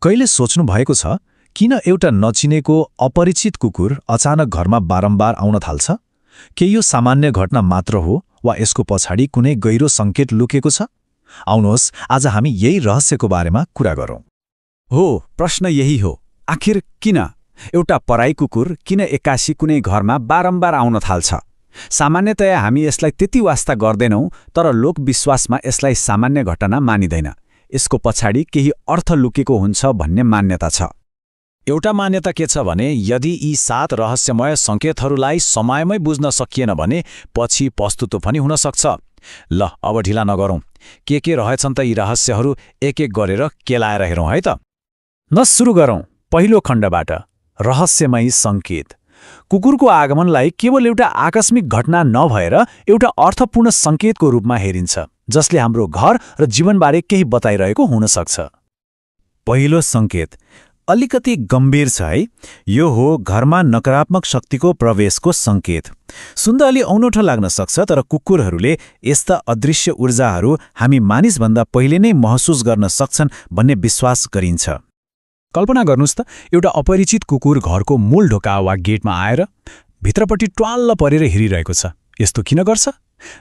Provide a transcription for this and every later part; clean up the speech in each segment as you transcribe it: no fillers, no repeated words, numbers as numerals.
कहिले सोच्नु भएको छ किन एउटा नचिनेको अपरिचित कुकुर अचानक घरमा बारम्बार आउन थाल्छ? के यो सामान्य घटना मात्र हो वा यसको पछाडि कुनै गहिरो सङ्केत लुकेको छ? आउनुहोस् आज हामी यही रहस्यको बारेमा कुरा गरौँ। हो, प्रश्न यही हो। आखिर किन एउटा पराई कुकुर किन एक्कासी कुनै घरमा बारम्बार आउन थाल्छ? सामान्यतया हामी यसलाई त्यति वास्ता गर्दैनौँ, तर लोकविश्वासमा यसलाई सामान्य घटना मानिँदैन। यसको पछाडि केही अर्थ लुकेको हुन्छ भन्ने मान्यता छ। एउटा मान्यता के छ भने यदि यी 7 रहस्यमय सङ्केतहरूलाई समयमै बुझ्न सकिएन भने पछि पस्तुतो पनि हुन सक्छ। ल अब ढिला नगरौँ, के रहेछन् त यी रहस्यहरू एक एक गरेर केलाएर हेरौँ है त। न सुरु गरौँ पहिलो खण्डबाट, रहस्यमय सङ्केत। कुकुरको आगमनलाई केवल एउटा आकस्मिक घटना नभएर एउटा अर्थपूर्ण सङ्केतको रूपमा हेरिन्छ, जसले हाम्रो घर र जीवनबारे केही बताइरहेको हुन सक्छ। पहिलो सङ्केत अलिकति गम्भीर छ है। यो हो घरमा नकारात्मक शक्तिको प्रवेशको सङ्केत। सुन्दा अलि अनौठो लाग्न सक्छ, तर कुकुरहरूले यस्ता अदृश्य ऊर्जाहरू हामी मानिसभन्दा पहिले नै महसुस गर्न सक्छन् भन्ने विश्वास गरिन्छ। कल्पना गर्नुहोस् त, एउटा अपरिचित कुकुर घरको मूल ढोका वा गेटमा आएर भित्रपट्टि ट्वाल्ल परेर हिँडिरहेको छ। यस्तो किन गर्छ?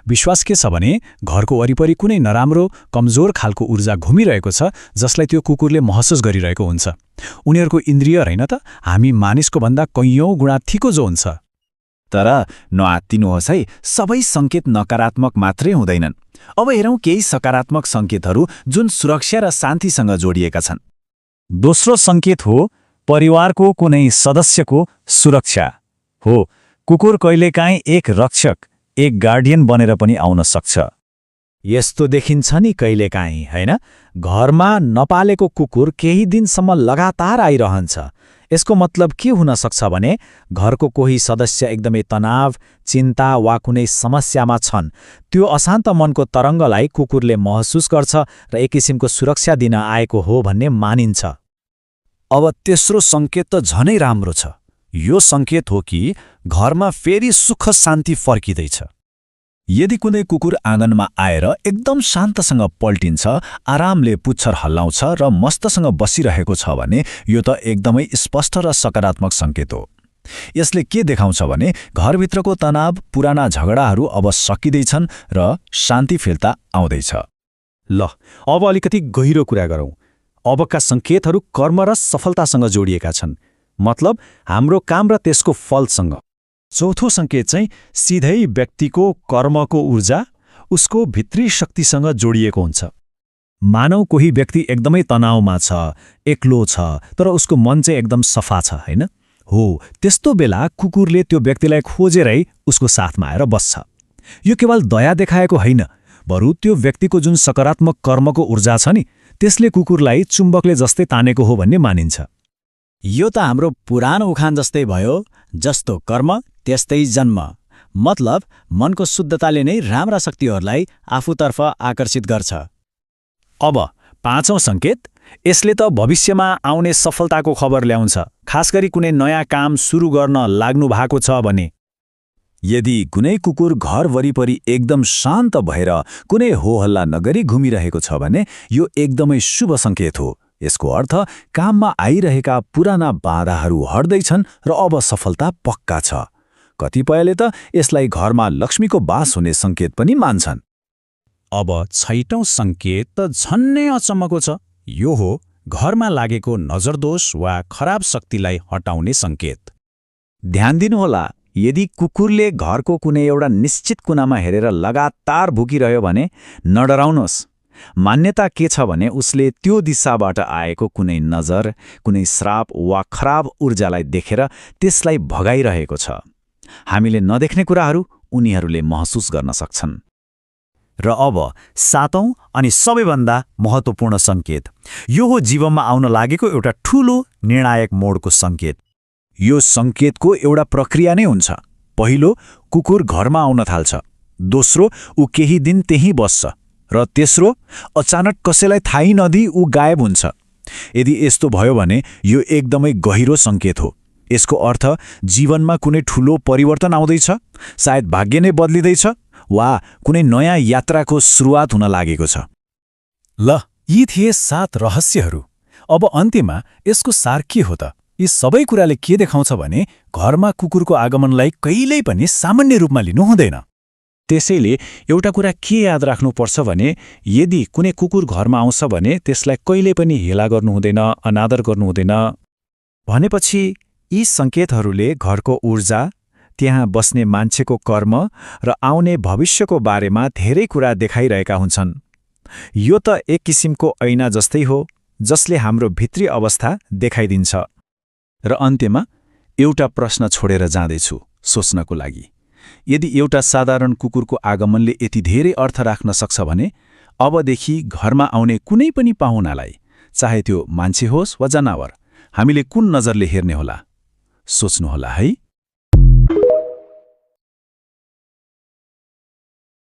विश्वास के छ भने घरको वरिपरि कुनै नराम्रो, कमजोर खालको ऊर्जा घुमिरहेको छ, जसलाई त्यो कुकुरले महसुस गरिरहेको हुन्छ। उनीहरूको इन्द्रिय होइन त, हामी मानिसको भन्दा कैयौँ गुणा थिको जो हुन्छ। तर नआत्तिनुहोस् है, सबै सङ्केत नकारात्मक मात्रै हुँदैनन्। अब हेरौँ केही सकारात्मक सङ्केतहरू जुन सुरक्षा र शान्तिसँग जोडिएका छन्। दोस्रो सङ्केत हो परिवारको कुनै सदस्यको सुरक्षा। हो, कुकुर कहिलेकाहीँ एक रक्षक, एक गार्डियन बनेर पनि आउन सक्छ। यस्तो देखिन्छ नि कहिलेकाहीँ, हैन? घरमा नपालेको कुकुर केही दिनसम्म लगातार आइरहन्छ। यसको मतलब के हुन सक्छ भने घरको कोही सदस्य एकदमै तनाव, चिन्ता वा कुनै समस्यामा छन्। त्यो अशान्त मनको तरङ्गलाई कुकुरले महसुस गर्छ र एक किसिमको सुरक्षा दिन आएको हो भन्ने मानिन्छ। अब तेस्रो सङ्केत त झनै राम्रो छ। यो सङ्केत हो कि घरमा फेरि सुख शान्ति फर्किँदैछ। यदि कुनै कुकुर आँगनमा आएर एकदम शान्तसँग पल्टिन्छ, आरामले पुच्छर हल्लाउँछ र मस्तसँग बसिरहेको छ भने यो त एकदमै स्पष्ट र सकारात्मक सङ्केत हो। यसले के देखाउँछ भने घरभित्रको तनाव, पुराना झगडाहरू अब सकिँदैछन् र शान्ति फिर्ता आउँदैछ। ल अब अलिकति गहिरो कुरा गरौँ। अबका सङ्केतहरू कर्म र सफलतासँग जोडिएका छन्, मतलब हाम्रो काम र त्यसको फलसँग। चौथो सङ्केत चाहिँ सिधै व्यक्तिको कर्मको ऊर्जा, उसको भित्री शक्तिसँग जोडिएको हुन्छ। मानव कोही व्यक्ति एकदमै तनावमा छ, एक्लो छ, तर उसको मन चाहिँ एकदम सफा छ, हैन? हो, त्यस्तो बेला कुकुरले त्यो व्यक्तिलाई खोजेरै उसको साथमा आएर बस्छ। यो केवल दया देखाएको होइन, बरु त्यो व्यक्तिको जुन सकारात्मक कर्मको ऊर्जा छ नि, त्यसले कुकुरलाई चुम्बकले जस्तै तानेको हो भन्ने मानिन्छ। यो त हाम्रो पुरानो उखान जस्तै भयो, जस्तो कर्म त्यस्तै जन्म। मतलब मनको शुद्धताले नै राम्रा शक्तिहरूलाई आफूतर्फ आकर्षित गर्छ। अब पाँचौं सङ्केत, यसले त भविष्यमा आउने सफलताको खबर ल्याउँछ, खास गरी कुनै नयाँ काम सुरु गर्न लाग्नु भएको छ भने। यदि कुनै कुकुर घर वरिपरि एकदम शान्त भएर कुनै होहल्ला नगरी घुमिरहेको छ भने यो एकदमै शुभ सङ्केत हो। यसको अर्थ काममा आइरहेका पुराना बाधाहरू हट्दैछन् र अब सफलता पक्का छ। कतिपयले त यसलाई घरमा लक्ष्मीको बास हुने सङ्केत पनि मान्छन्। अब छैटौं सङ्केत त झन्नै अचम्मको छ। यो हो घरमा लागेको नजरदोष वा खराब शक्तिलाई हटाउने सङ्केत। ध्यान दिनुहोला, यदि कुकुरले घरको कुनै एउटा निश्चित कुनामा हेरेर लगातार भुकिरह्यो भने नडराउनुहोस्। मान्यता के छ भने उसले त्यो दिशाबाट आएको कुनै नजर, कुनै श्राप वा खराब ऊर्जालाई देखेर त्यसलाई भगाइरहेको छ। हामीले नदेख्ने कुराहरू उनीहरूले महसुस गर्न सक्छन्। र अब सातौं अनि सबैभन्दा महत्त्वपूर्ण सङ्केत, यो हो जीवनमा आउन लागेको एउटा ठूलो निर्णायक मोडको सङ्केत। यो सङ्केतको एउटा प्रक्रिया नै हुन्छ। पहिलो, कुकुर घरमा आउन थाल्छ। दोस्रो, ऊ केही दिन त्यहीँ बस्छ। र तेस्रो, अचानक कसैलाई थाहै नदिई ऊ गायब हुन्छ। यदि यस्तो भयो भने यो एकदमै गहिरो सङ्केत हो। यसको अर्थ जीवनमा कुनै ठूलो परिवर्तन आउँदैछ, सायद भाग्य नै बदलिँदैछ वा कुनै नयाँ यात्राको सुरुवात हुन लागेको छ। ल, यी थिए 7 रहस्यहरू। अब अन्त्यमा यसको सार के हो त? यी सबै कुराले के देखाउँछ भने घरमा कुकुरको आगमनलाई कहिल्यै पनि सामान्य रूपमा लिनु हुँदैन। त्यसैले एउटा कुरा के याद राख्नुपर्छ भने यदि कुनै कुकुर घरमा आउँछ भने त्यसलाई कहिल्यै पनि हेला गर्नु हुँदैन, अनादर गर्नु हुँदैन। भनेपछि यी सङ्केतहरूले घरको ऊर्जा, त्यहाँ बस्ने मान्छेको कर्म र आउने भविष्यको बारेमा धेरै कुरा देखाइरहेका हुन्छन्। यो त एक किसिमको ऐना जस्तै हो जसले हाम्रो भित्री अवस्था देखाइदिन्छ। र अन्त्यमा एउटा प्रश्न छोडेर जाँदैछु सोच्नको लागि। यदि एउटा साधारण कुकुरको आगमनले यति धेरै अर्थ राख्न सक्छ भने अबदेखि घरमा आउने कुनै पनि पाहुनालाई, चाहे त्यो मान्छे होस् वा जनावर, हामीले कुन नजरले हेर्ने होला? सोच्नुहोला है।